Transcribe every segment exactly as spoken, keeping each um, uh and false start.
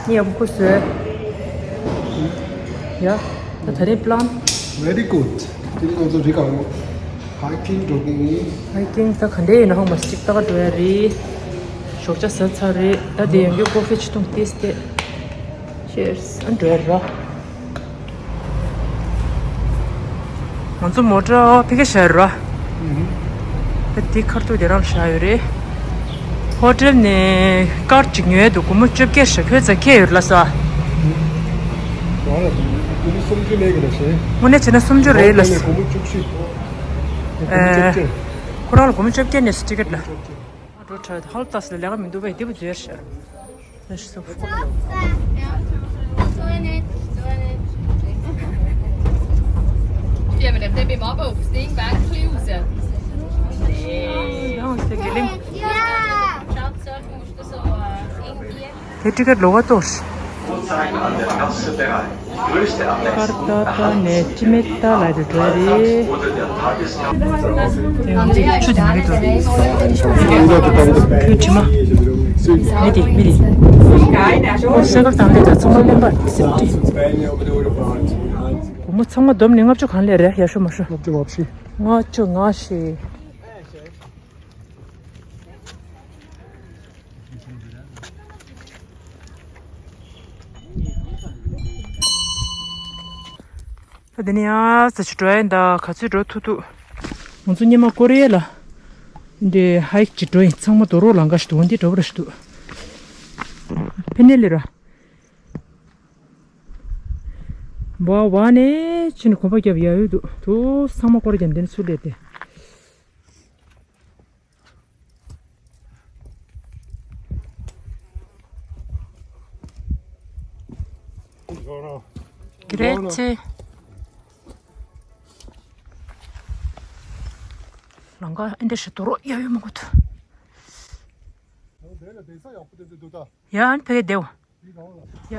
ངས་ཡག་པོ་ཁུ་བཟོས། ཡ། ད་ད་རེས་པི་ལན། Very good. དེ་རིང་ང་ཚོ་རི་སྒང་ཧའི་ཀིང་འགྲོ་གི་ཡིན། ཧའི་ཀིང་ད་ག་འདྲ་ཡིན་ན་ཧང་མ་གཅིག་ཏག་འགྲོ་ཡ་རེད། ཞོགས་ཇ་ཟ་ཚར་རེད། ད་དེ་ཡོང་རྒྱུ་ཀོ་ཧྥི་ཆུ་འཐུང་ཏིས་ཏེ། Cheers. ཨ་འགྲོ་ཡ་ར། ང་ཚོ་མོ་ཊ་ཕ་གིར་བཞག་ཡོད་ར། ཨུ་ཧུ། ད་འདི་ཁ་ཐུག་དེ་རང་བཞག་ཡོད་རེད། ཧོ་ཊེལ་ནས་ཀར་གཅིག་ཉོས་འདུག་སྒོར་མོ་བཅོ་བརྒྱད་ཞིག་ཁོའི་རྩ་ཁྱེར་ཡོད་ལ་ས། རང་ལ་སྒོར་མོ་སུམ་ཅུ་ལས་ཀྱི་རེད་ཟེར། དངོས་གནས་བྱས་ན་སུམ་ཅུ་རེད་ལ་ས། སྒོར་མོ་བཅུ་བཞི། སྒོར་མོ་བཅོ་བརྒྱད། ཁོ་རང་ལ་སྒོར་མོ་བཅོ་བརྒྱད་ནས་སུ་ཊི་ཀེ་ཊི་ལ། འགྲོ་དྲགས་ཧོལ་ཏ་སི་ལ་ལས་ཀ་མི་འདུག་པས་འདི་བུ་བརྗོད་ཤག That's so funny. Ja, maar dat heb je maar ook. Sting bij Cluse. Nee. Ja, ik denk dat ik Ja. Schaut zo, ik moest zo, eh, één keer. Het ticket logo tos. Uhrzeit an der Kasse bereit. Größte Anlässe und Erhaltungszeit ནས་ཅི་མེད་ད་ལ་རེ་འགྲོ་རེད། དེ་ང་ཚོ་ཆུ་དེ་མ་རེད་འགྲོ་རེད། ཁོའི་དྲི་མ། མི་དེ་མི་དེ། ཁོ་སེ་གར་དང་ལས་ད་ཚང་མ་ལེན་པར་སེམས་ཀྱི། སྒོར་མོ་ཚང་མ་བསྡོམས་ནས་ལྔ་བཅུ་གང་ལས་རེད་ཡག་ཤོས་མ་ཤོས། ལྔ་བཅུ་ལྔ་བཅུ། ལྔ་བཅུ་ལྔ་བཅུ། ད་དེ་ནས་ཡང་ས་ཆུ་འགྲོ་ཡིན་ད་ག་ཚོད་འགྲོ་ཐུབ་ཐུབ། ང་ཚོ་སྔོན་མ་ཀོ་རི་ཡ་ལ་འདི་ཧའིག་ཅིག་འགྲོ་ཡིན། ཚང་མ་རྡོ་རོག་ལང་ག་ཞིག་འདུག་འོ་འདི་འགྲོ་བ་ར་ཞིག་འདུག་ཕི་ནེ་ལི་ར། བ་བ་ནས་ཕྱིན་ནས་གོམ་པ་རྒྱབ་ཡ་ཡོད་འདུག་དུ་ཚང་མ་ཀོ་རི་རྒྱབ་འདི་ནས་ཚུར་སླེབས་ཏེ། Grazie. ལང་ཀ་ཨེ་འདྲ་ཞིག་དོ་རོགས་ཡ་ཡོད་མང་པོ་འདུག་ཡ་ཨན་ཕ་གི་བདེ་བ། ཡ།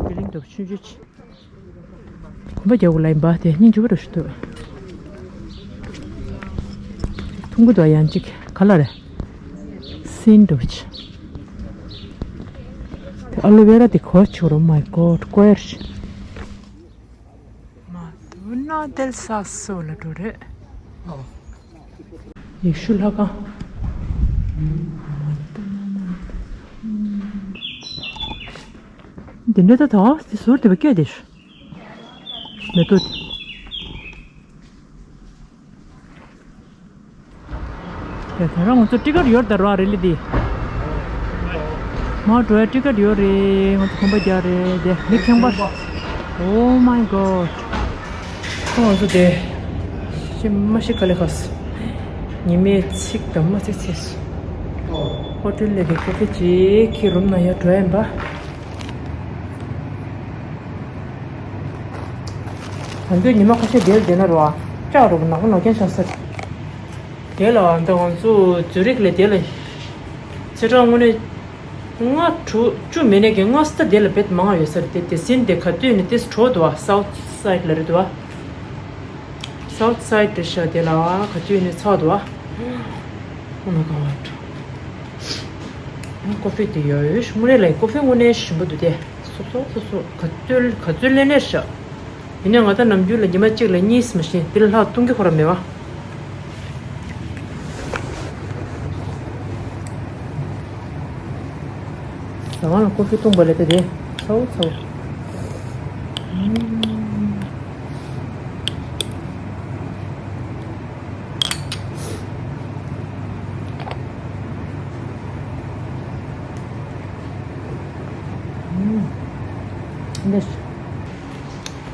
དེ་རིང་འདུག་ཆུང་ཆུང་ཆེ། གོམ་པ་རྒྱག་དགོས་ལ་ཡིན་པ་དེ་སྙིང་རྗེ་པོ་འདྲ་ཞིག་འདུག་འཐུང་གི་འདུག་ཡང་གཅིག་ག་ལ་རེད། སིན་འདུག་ཆེ། ཨ་ལོ་ཝེ་ར་དེ་གོ་ཆོག་རོ། My God, ཀོ་ཡར་ཤི། མ་དུ་ན་དེལ་ས་སོ་ལ་འགྲོ་རེད། ཡེ་ཤུ་ལྷ་ཁང་། འདི་འདྲ་ད་དང་དེ་ཟུར་དེ་བ་སྐད་དེ་མེ་ཏོག་དེ། དེ་ད་རང་ང་ཚོ་ཊི་ཀེ་ཊི་ཡོད་ད་ར་རེ་ལི་དེ། མ་འགྲོ་ཡ་ཊི་ཀེ་ཊི་ཡོད་རེད། ང་ཚོ་གོམ་པ་རྒྱག་རེད་དེ་མི་ཁེངས་པ། Oh my God. ཁོ་ང་ཚོ་དེ་ཤི་མ་ཤི་ག་ལེ་ཁ་སི། ཉི་མའི་ཚིག་དང་མ་ཚིག་ཚིག་ཧོ་ཊེལ་ལས་ཀྱི་ཀོ་ཕི་ཅིག་གི་རུམ་ནང་ཡར་འགྲོ་ཡིན་པ། ད་འདོད་ཉི་མ་ཁ་ཤས་དེར་བསྡད་ན་རོ། ལྕགས་རོ་ནག་པོ་ནག་རྐྱང་ཆགས་ས་རེད། དེ་ལ་ད་ང་ཚོ་ཛུ་རིག་ལས་དེ་ལ་ཚེས་གྲངས་དངོས་གནས་ལྔ་དྲུག་བཅུ་མིན་ནས་ཀྱི་ལྔ་སྟ་དེ་ལ་བེད་མང་ཡོད་ས་རེད། དེ་དེ་སིན་དེ་ག་དུས་ནས་དེ་གྲོ་འདུག་བ། སའུ་ཐི་སའིད་ལ་རེད་འདུག་བ། སའུ་ཐི་སའིད་རེད་ཤག་དེ་ལ་ག་དུས་ནས་ཚ་འདུག་བ། ཨོ་མའི་གོཌ། ཀོ་ཕི་དེ་ཡོད་ཡོད་དངོས་གནས་ལ་ཀོ་ཕི་དངོས་གནས་ཞིམ་པོ་འདུག་དེ། སོབ་སོབ་སོབ་སོབ་ག་ཚོད་ག་ཚོད་ལེན་ནས་ཤག་ཡིན་ནའི་ང་ད་ནམ་རྒྱུན་ལ་ཉི་མ་གཅིག་ལ་གཉིས་མ་ཤེས་འདི་ལ་ལྷག་བཏུང་གི་ཁོ་ར་མེད་བ། ཟ་ཁང་ལ་ཀོ་ཕི་བཏུང་བ་ལས་ད་དེ་ཚ་བོ་ཚ་བོ།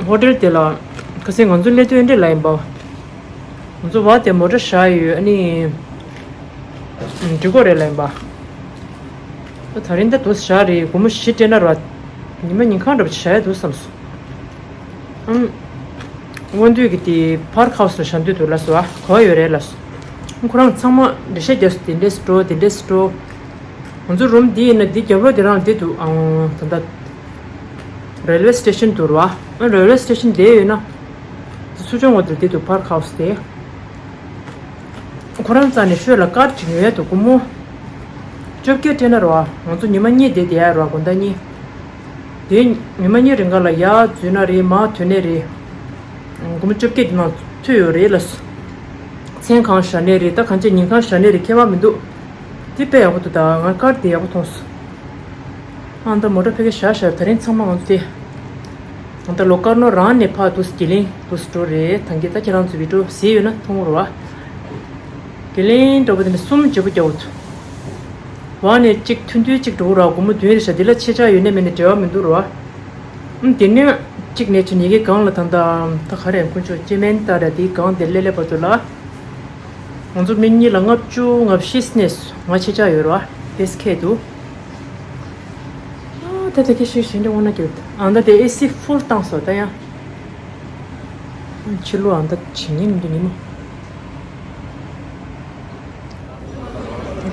ཧོ་ཊེལ་དེ་ལ་ཁ་སང་ང་ཚོ་སླེབས་དུས་འདྲ་ལ་ཡིན་པ། ང་ཚོ་བ་དེ་མོ་ཊ་བཞག་ཡོད། ཨ་ནི་འགྲིག་གོ་རེད་ལ་ཡིན་པ། ད་རིང་ད་དུ་བཞག་རེད། སྒོར་མོ་བཞི་སྤྲད་ན་ར། ཉི་མ་ཉིན་གང་འདྲ་པོ་བཞག་ཡ་འདུག་བསམ་སོང་། ཨང་། སྔོན་དུས་ཀྱི་དེ་པར་ཁ་ཧའུ་སི་ལ་བཞག་འདོད་འདུག་ལ་སོ། ཨ་གོ་ཡོད་རེད་ལ་སོ། ཁོ་རང་ཚང་མ་འགྲེལ་བཤད་རྒྱབ་སོང་། དེ་འདྲས་འགྲོ་དེ་འདྲས་འགྲོ། ང་ཚོ་རུམ་འདི་ཡིན་ན་འདི་རྒྱབ་ལོགས་དེ་རང་འདི་འདུག་ཨང་། ད་ལྟ་རེལ་ཝེ་སི་ཊེ་ཤན་འདུག་ར། ཨ་རེལ་ཝེ་སི་ཊེ་ཤན་དེ་ཡོད་ན་ ཆུ་ཆུང་བ་དེ་དེ་དུ་པར་ཁའུ་སི་དེ། ཁོ་རང་རྩ་ནས་ཤོད་ལ་ཀར་ཅིག་ཉོ་ཡ་དུ་སྒོར་མོ་བཅོ་བརྒྱད་སྤྲད་ན་རོ། ང་ཚོ་ཉི་མ་གཉིས་བསྡད་བསྡད་ཡ་རོ། དགོང་དག་གཉིས། དེ་ཉི་མ་གཉིས་རིང་ག་ལ་ཡར་འཛུལ་ན་རེད། མར་ཐོན་ནའི་རེད། སྒོར་མོ་བཅོ་བརྒྱད་དེ་ནང་ཐུག་ཡོད་རེད་ལ། མཚན་གང་བཞག་ནའི་རེད། ད་གང་ཅི་ཉིན་གང་བཞག་ནའི་རེད། ཁྱད་པར་མི་འདུག་དེ་དཔེ་ཡག་པོ་འདུག་ད་ང་ཀར་དེ་ཡག་པོ་མཐོང་སོང་། ཨ་ད་མོ་ཊ་ཕ་གི་བཞག་བཞག་ད་རིང་ཚང་མ་ང་ཚོ་དེ། ཨ་ད་ལོ་ཀར་ནོ་རང་ནས་ཕར་འདུག་སེ་དགེ་ལེགས་འདུག་སེ་འགྲོ་རེད། ད་གིན་ད་ཁྱེད་རང་ཚོ་བི་ཌི་ཡོ་གཟིགས་ཡོད་ན་མཐོང་རོགས། དགེ་ལེགས་འདྲ་པོ་དེ་ནས་གསུམ་བརྗེ་པོ་རྒྱག་འོ་དུ། བ་ནས་གཅིག་ཐུང་ཐུང་གཅིག་འགྲོ་ར། སྒོར་མོ་བདུན་རེད་ཤག་འདི་ལ་ཆད་ཆག་ཡོད་ནའི་མེད་ནའི་འབྲེལ་བ་མི་འདུག་ར། ཨུམ་དེ་ནས་གཅིག་ནས་ཆུ་ནས་ཀྱི་སྒང་ལ་ད་ད་ད་ག་རེ་དཀོན་མཆོག་ཅི་མེན་ཏ་ར་དེའི་སྒང་དེ་སླེབས་སླེབས་བར་དུ་ལ། ང་ཚོ་མི་གཉིས་ལ་ལྔ་བཅུ་ང་བཞི་ནས་ང་ཆད་ཆག་ཡོད་ར། ཨེ་སི་ཁེ་དུ། ཨ་ད་ད་གི་ཤིག་ཞིག་འདྲ་འོང་ན་ཀྱི། ཨ་ད་དེ་ཨེ་སི་ཕུལ་བཏང་སོང་ད་ཡང་། ཕྱི་ལོགས་ཨ་ད་བྱེད་ཉིན་འདི་ཉིན་མོ།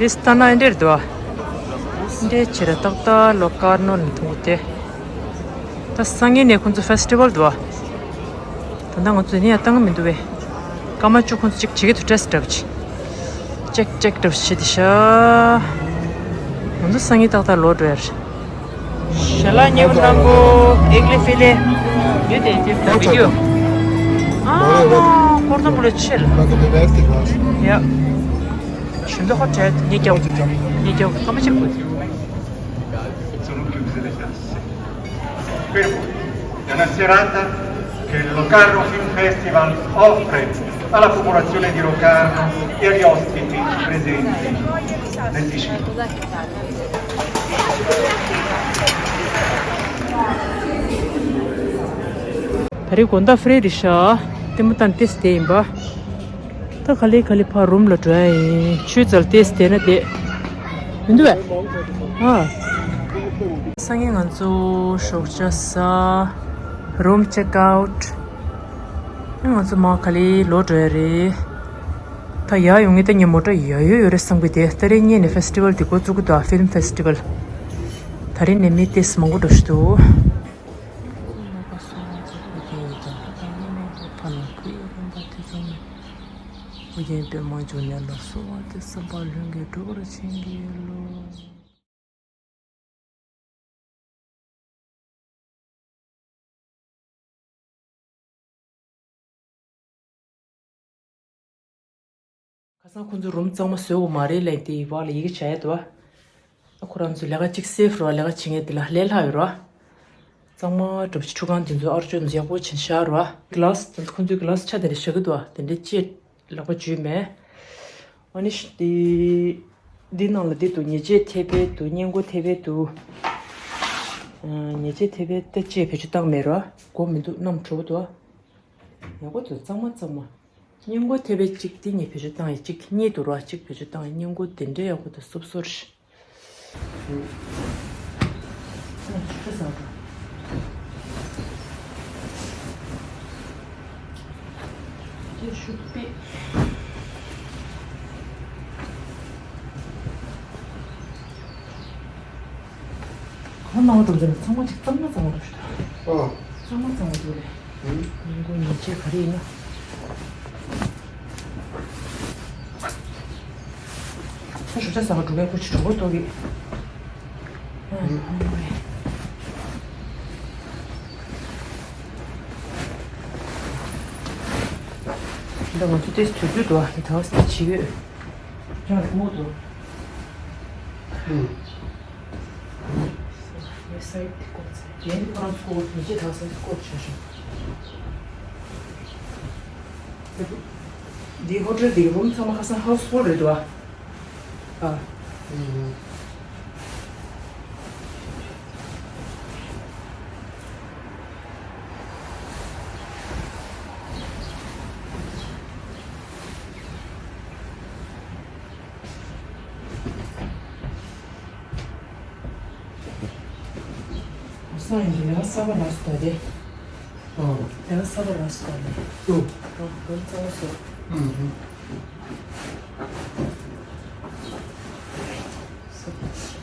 རེས་ལྟ་ན་འདིར་འདུག་འདྲེ་ཆེ་ར་ཏག་ཏག་ལོ་ཀར་ནོ་ལ་འཐུང་གི་དེ། ད་སང་ཉིན་ནས་ཁོང་ཚོ་ཕེ་སི་ཊི་ཝལ་འདུག་ད་ལྟ་ང་ཚོ་ནི་ཡང་བཏང་གི་མི་འདུག་བས། སྐར་མ་བཅུ་ཁོང་ཚོ་གཅིག་བྱེད་ཀྱི་འདུག་ཊེ་སི་ཊི་འདྲ་པོ་ཅིག་ཅེག་ཅེག་འདྲ་པོ་བྱེད་དེ་ཤ། ང་ཚོ་སང་ཉིན་ཏག་ཏག་ལོག་འགྲོ་ཡ་རེད། ཞལ་ལག་མཉེས་པོ་གནང་གོ། ཨེག་ལེ་ཧྥེ་ལེ། ཡོད་དེ་དེ་བི་ཌི་ཡོ། ཨ་མ་ཀོར་དོན་པོ་ལ་ཆེ་ལ། ཡ། ཞིམ་པོ་ཧོ་ཊེལ་ངས་རྒྱབ། ངས་རྒྱབ་སྐར་མ་གཅིག་དགོས། È una serata che il Locarno Film Festival offre alla popolazione di Locarno e agli ospiti presenti nel Ticino. ད་རེས་དགོང་དག་ཧྥི་རི་རེད་ཤག་ལྟད་མོ་བལྟ་ནས་ཏོག་ཙམ་བསྡད་ཡིན་པ། ད་ག་ལེ་ག་ལེ་ཕར་རུམ་ལ་འགྲོ་ཡ་ཡིན། ཆུ་ཚོད་ལ་ཏོག་ཙམ་བསྡད་ན་བསྡད། མི་འདུག་བས། ཨ། སང་ཉིན་ང་ཚོ་ཞོགས་ཇ་ཟ། རུམ་ཅེག་ཨའུཊ། ང་ཚོ་མར་ག་ལེ་ལོག་འགྲོ་ཡ་རེད། ད་ཡར་ཡོང་ངེས་ད་ངའི་མོ་ཊ་ཡར་ཡོད་ཡོད་རེད་བསམ་གི་བསྡད། ད་རེས་ཉིན་ནས་ཕེ་སི་ཊི་ཝལ་དེ་འགོ་བཙུགས་གི་འདུག་ཕིལམ་ཕེ་སི་ཊི་ཝལ། ད་རེས་ནས་མི་ཏོག་ཙམ་མང་པོ་འགྲོ་བཞིན་འདུག་ཁ་སང་ཁོང་ཚོ་རུམ་གཙང་མ་བཟོས་ཡོད་མ་རེད་ལབ་དེ་ཡི་བག་ལ་ཡི་གེ་བྱ་ཡ་འདུག་ཁོ་རང་ཚོ་ལས་ཀ་གཅིག་སེབ་རོ། ལས་ཀ་བྱེད་མཁན་དེ་ལ་ལས་སླ་ཡོད་རོ། གཙང་མ་གྲབས་ཆུ་ཁང་དེ་ཚོ་ཨར་ཅོ་ཡག་པོ་བྱིན་བཞག་རོ། གི་ལཱ་སི་དེ་ཚོ་ཁོང་ཚོའི་གི་ལཱ་སི་ཆ་དེ་འདྲ་བཞག་གི་འདུག་དེ་འདྲ་ཅེས་ལག་པ་འཇུས་མེད། ཨ་ནི་ཤི་དེ། འདི་ནང་ལ་འདི་འདུག་ཉེས་ཆད་ཐེབས་པའི་འདུག་སྔས་མགོ་ཐེབས་པའི་འདུག་ཉེས་ཆད་ཐེབས་པའི་ད་ཅེས་བེད་སྤྱོད་བཏང་མེད་རོ། མགོ་མི་འདུག་གནམ་གྲུ་པོ་འདུག་ཡག་པོ་འདུག་གཙང་མ་གཙང་མ། སྔས་མགོ་ཐེབས་པའི་གཅིག་དེ་ངས་བེད་སྤྱོད་བཏང་ཡི། གཅིག་གཉིས་འདུག་ར། གཅིག་བེད་སྤྱོད་བཏང་ཡི། སྔས་མགོ་དེ་འདྲའི་ཡག་པོ་འདུག་སོབ་སོབ་རེད། ཁོ་ནང་དུ་འཛུལ་ཚང་མ་གཅིག་གཙང་མ་གཙང་མ་འདུག་ཨ། གཙང་མ་གཙང་མ་འདུག་རེད། ཡིན་གོ་ཉེས་ཆད་ག་རེ་ཡིན་ན། ཁོ་ཞོགས་ཇ་ཟ་ག་འགྲོ་མཁན་ཁོ་ཅི་གྲོགས་པོ་ཏོག་གི། འདི་ང་ཚོ་ཏེས་དུས་དུས་དུ་ཨ་ནི་ཐག་སེ་བྱེད་ཡོད། ཅང་རིང་མོ་འདུག་ངའི་སའི་ཊི་དེ་བཀོག་ཚར། རྒན་དེ་ཁོ་རང་ཚོ་བཀོག་ཉེས་ཆད་དག་ས་བཀོག་བྱས་ཤག་འདི་ཧོ་ཊེལ་འདིའི་རུམ་ཚང་མ་ཁ་སང་ཧའུ་སི་ཕུལ་རེད་འདུག་ཨ། ཨ། ཁ་སང་ཡིན་དུས་ཡང་གསར་པ་རག་སོང་ད་དེ། ཨོ། ཡང་གསར་པ་རག་སོང་ད་དེ། ཨོ། ཨོ། རུམ་གཙང་མ་བཟོས། ཨུམ།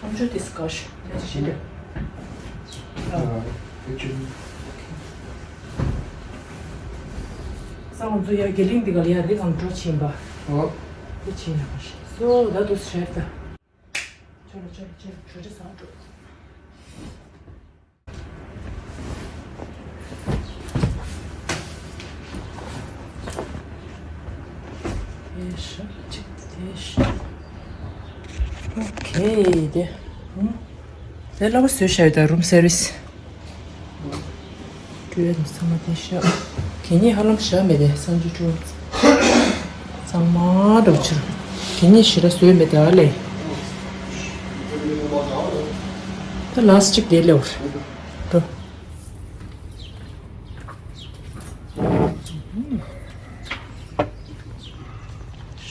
ཨམ་ཅོག་དེ་སྐར་ཤ་དེ་ཅི་ཞིག་རེད། ཨ། ཨ། དེ་ཅི། ཨོ་ཁེ། ས་ང་ཚོ་ཡ་དགེ་ལིང་འདི་ག་ལ་ཡ་རི་ཨང་འགྲོ་ཕྱིན་པ། ཨོ། འདི་ཕྱིན་ཡ་མ་ཤེས་སོ། ད་དུ་ཤར་ད། ཆོ་ར་ཆོ་ར་ཆོ་ར་ཆོ་ར་ས་འགྲོ། དེ་ཤ་གཅིག་དེ་ཤ། ཨོ་ཁེ་དེ། ཨུམ། དེ་ལ་བ་བཟོས་ཤ་ཡོད་ད་རུམ་སེར་བིས། སྤྲོད་ཡ་དེ་ཚང་མ་དེ་ཤ། གད་སྙིགས་ཧ་ལམ་བཞག་མེད་དེ་སང་ཇུ་ཀྲུ། ཚང་མ་འགྲོ་ཕྱིར། གད་སྙིགས་ཞེ་དྲག་བཟོས་མེད་དེ་ཨ་ལས། ད་ལ་སི་ཅིག་དེ་ལེའུར་འགྲོ།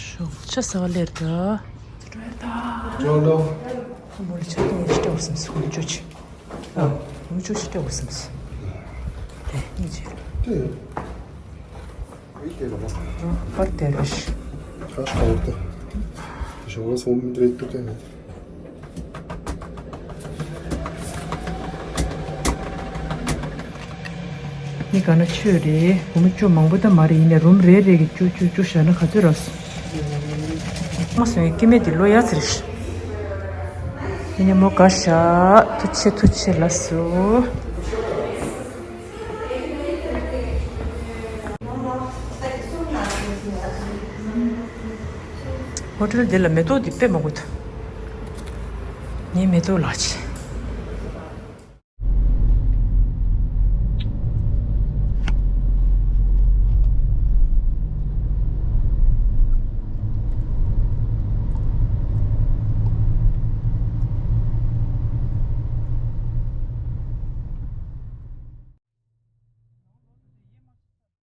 ཤོག་ཆ་ས་ལེར་ག་ཅོ་ལོ། ཁོ་མོ་ལ་ཆ་ཏོ་ཡེ་ཤི་ཏོ་སམ་སི་ཁོ་མོ་ཅོ་ཆི། ཨ། ཁོ་མོ་ཅོ་ཆི་ཏོ་སམ་སི། དེ་ནི་ཅི། དེ། ཨི་དེ་ལ་མ། ཨ། པར་དེ་རེ་ཤི། ཁ་ཁ་བོ་ཏོ། ཞོག་ལ་སོམ་རེ་ཏུ་ཏེ་ནི། ནི་ག་ན་ཆོས་རེད། སྒོར་མོ་བཅུ་མང་པོ་ད་མ་རེད། ཡིན་ནའི་རུམ་རེ་རེ་གི་བཅུ་བཅུ་བཅུ་བཞག་ན་ག་ཚོད་རག་སོང་། མ་སོང་ཡ་སྐྱེ་མེད་དེ་ལོ་ཡ་ཚེ་རེད། ཡིན་ནའི་མོ་ག་ཤ་ཐུ་ཆེ་ཐུ་ཆེ་ལ་སུ། ཧོ་ཊེལ་འདི་ལ་མེ་ཏོག་འདི་དཔེ་མང་པོ་འདུག་ངའི་མེ་ཏོག་ལགས་ཆེ།